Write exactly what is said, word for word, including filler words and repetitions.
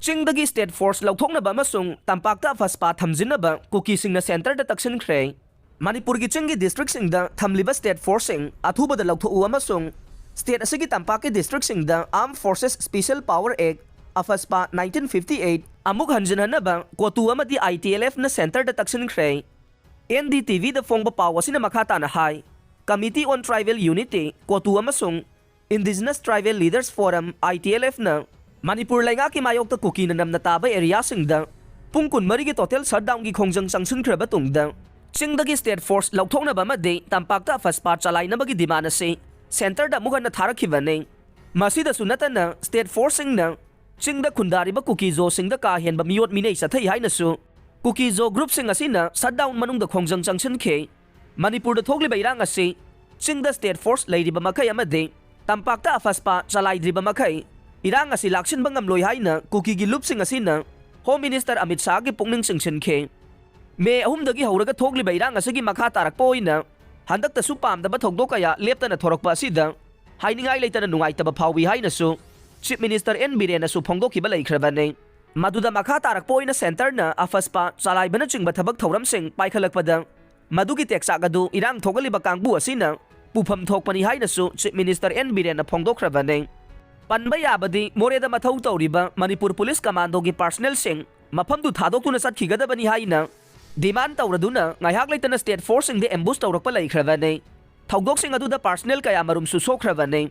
ꯆꯤꯡꯗꯒꯤ state force ꯂꯧꯊꯣꯛꯅꯕ ꯑꯃꯁꯨꯡ ꯇꯝꯄꯥꯛꯇ ꯑꯐꯁꯄꯥ ꯊꯝꯖꯤꯟꯅꯕ ꯀꯨꯀꯤꯁꯤꯡꯅ centreꯗ ꯇꯛꯁꯤꯟꯈ꯭ꯔꯦ꯫ ꯃꯅꯤꯄꯨꯔꯒꯤ ꯆꯤꯡꯒꯤ districtꯁꯤꯡꯗ ꯊꯝꯂꯤꯕ state forceꯁꯤꯡ ꯑꯊꯨꯕꯗ ꯂꯧꯊꯣꯛꯎ ꯑꯃꯁꯨꯡ state ꯑꯁꯤꯒꯤ ꯇꯝꯄꯥꯛꯀꯤ districtꯁꯤꯡꯗ Armed Forces Special Power Act, ꯑꯐꯁꯄꯥ nineteen fifty eight ꯑꯃꯨꯛ ꯍꯟꯖꯤꯟꯍꯟꯅꯕ ꯀꯣꯇꯨ ꯑꯃꯗꯤ ITLFꯅ centreꯗ ꯇꯛꯁꯤꯟꯈ꯭ꯔꯦ꯫ NDTVꯗ ꯐꯣꯡꯕ ꯄꯥꯎ ꯑꯁꯤꯅ ꯃꯈꯥ ꯇꯥꯅ ꯍꯥꯏ, Committee on Tribal Unity, ꯀꯣꯇꯨ ꯑꯃꯁꯨꯡ Indigenous Tribal Leaders Forum, ITLFꯅ Manipur ꯂꯩꯉꯥꯛꯀꯤ ꯃꯥꯌꯣꯛꯇ ꯀꯨꯀꯤꯅ ꯅꯝꯅ ꯇꯥꯕ areaꯁꯤꯡꯗ ꯄꯨꯡ ꯀꯨꯟꯃꯔꯤꯒꯤ total shutdownꯒꯤ ꯈꯣꯡꯖꯪ ꯆꯪꯁꯤꯟꯈ꯭ꯔꯕ ꯇꯨꯡꯗ, ꯆꯤꯡꯗꯒꯤ state force ꯂꯧꯊꯣꯛꯅꯕ ꯑꯃꯗꯤ ꯇꯝꯄꯥꯛꯇ ꯑꯐꯁꯄꯥ ꯆꯂꯥꯏꯅꯕꯒꯤ demand ꯑꯁꯤ centreꯗ ꯑꯃꯨꯛ ꯍꯟꯅ ꯊꯥꯔꯛꯈꯤꯕꯅꯤ꯫ ꯃꯁꯤꯗꯁꯨ ꯅꯠꯇꯅ, state forceꯁꯤꯡꯅ ꯆꯤꯡꯗ ꯈꯨꯟꯗꯥꯔꯤꯕ ꯀꯨꯀꯤ ꯖꯣꯁꯤꯡꯗ ꯀꯥ ꯍꯦꯟꯕ ꯃꯤꯑꯣꯠ ꯃꯤꯅꯩ ꯆꯠꯊꯩ ꯍꯥꯏꯅꯁꯨ ꯀꯨꯀꯤ ꯖꯣ groupꯁꯤꯡ ꯑꯁꯤꯅ shutdown ꯃꯅꯨꯡꯗ ꯈꯣꯡꯖꯪ ꯆꯪꯁꯤꯟꯈꯤ꯫ ꯃꯅꯤꯄꯨꯔꯗ ꯊꯣꯛꯂꯤꯕ ꯏꯔꯥꯡ ꯑꯁꯤ ꯆꯤꯡꯗ state force ꯂꯩꯔꯤꯕ ꯃꯈꯩ ꯑꯃꯗꯤ ꯇꯝꯄꯥꯛꯇ ꯑꯐꯁꯄꯥ ꯆꯂꯥꯏꯗ꯭ꯔꯤꯕ ꯃꯈꯩ ꯏꯔꯥꯡ ꯑꯁꯤ ꯂꯥꯛꯁꯤꯟꯕ ꯉꯝꯂꯣꯏ ꯍꯥꯏꯅ ꯀꯨꯀꯤꯒꯤ ꯂꯨꯞꯁꯤꯡ ꯑꯁꯤꯅ Home Minister ꯑꯃꯤꯠ ꯁꯥꯍꯒꯤ ꯄꯨꯛꯅꯤꯡ ꯆꯤꯡꯁꯤꯟꯈꯤ꯫ ꯃꯦ ꯑꯍꯨꯝꯗꯒꯤ ꯍꯧꯔꯒ ꯊꯣꯛꯂꯤꯕ ꯏꯔꯥꯡ ꯑꯁꯤꯒꯤ ꯃꯈꯥ ꯇꯥꯔꯛꯄ ꯑꯣꯏꯅ ꯍꯟꯗꯛꯇꯁꯨ ꯄꯥꯝꯗꯕ ꯊꯧꯗꯣꯛ ꯀꯌꯥ ꯂꯦꯞꯇꯅ ꯊꯣꯔꯛꯄ ꯑꯁꯤꯗ ꯍꯥꯏꯅꯤꯡꯉꯥꯏ ꯂꯩꯇꯅ ꯅꯨꯡꯉꯥꯏꯇꯕ ꯐꯥꯎꯏ ꯍꯥꯏꯅꯁꯨ Chief Minister ꯑꯦꯟ ꯕꯤꯔꯦꯟꯅꯁꯨ ꯐꯣꯡꯗꯣꯛꯈꯤꯕ ꯂꯩꯈ꯭ꯔꯕꯅꯤ꯫ ꯃꯗꯨꯗ ꯃꯈꯥ ꯇꯥꯔꯛꯄ ꯑꯣꯏꯅ centreꯅ ꯑꯐꯁꯄꯥ ꯆꯂꯥꯏꯕꯅꯆꯤꯡꯕ ꯊꯕꯛ ꯊꯧꯔꯝꯁꯤꯡ ꯄꯥꯏꯈꯠꯂꯛꯄꯗ ꯃꯗꯨꯒꯤ ꯇꯦꯛꯆꯥꯛ ꯑꯗꯨ ꯏꯔꯥꯡ ꯊꯣꯛꯍꯜꯂꯤꯕ ꯀꯥꯡꯕꯨ ꯑꯁꯤꯅ ꯄꯨꯐꯝ ꯊꯣꯛꯄꯅꯤ ꯍꯥꯏꯅꯁꯨ Chief Minister ꯑꯦꯟ ꯕꯤꯔꯦꯟꯅ ꯐꯣꯡꯗꯣꯛꯈ꯭ꯔꯕꯅꯤ꯫ ꯄꯟꯕ ꯌꯥꯕꯗꯤ ꯃꯣꯔꯦꯗ ꯃꯊꯧ ꯇꯧꯔꯤꯕ ꯃꯅꯤꯄꯨꯔ police commandoꯒꯤ personnelꯁꯤꯡ ꯃꯐꯝꯗꯨ ꯊꯥꯗꯣꯛꯇꯨꯅ ꯆꯠꯈꯤꯒꯗꯕꯅꯤ ꯍꯥꯏꯅ demand ꯇꯧꯔꯗꯨꯅ ꯉꯥꯏꯍꯥꯛ ꯂꯩꯇꯅ state forceꯁꯤꯡꯗ ambush ꯇꯧꯔꯛꯄ ꯂꯩꯈ꯭ꯔꯕꯅꯤ꯫ ꯊꯧꯗꯣꯛꯁꯤꯡ ꯑꯗꯨꯗ personnel ꯀꯌꯥ ꯃꯔꯨꯝꯁꯨ ꯁꯣꯛꯈ꯭ꯔꯕꯅꯤ꯫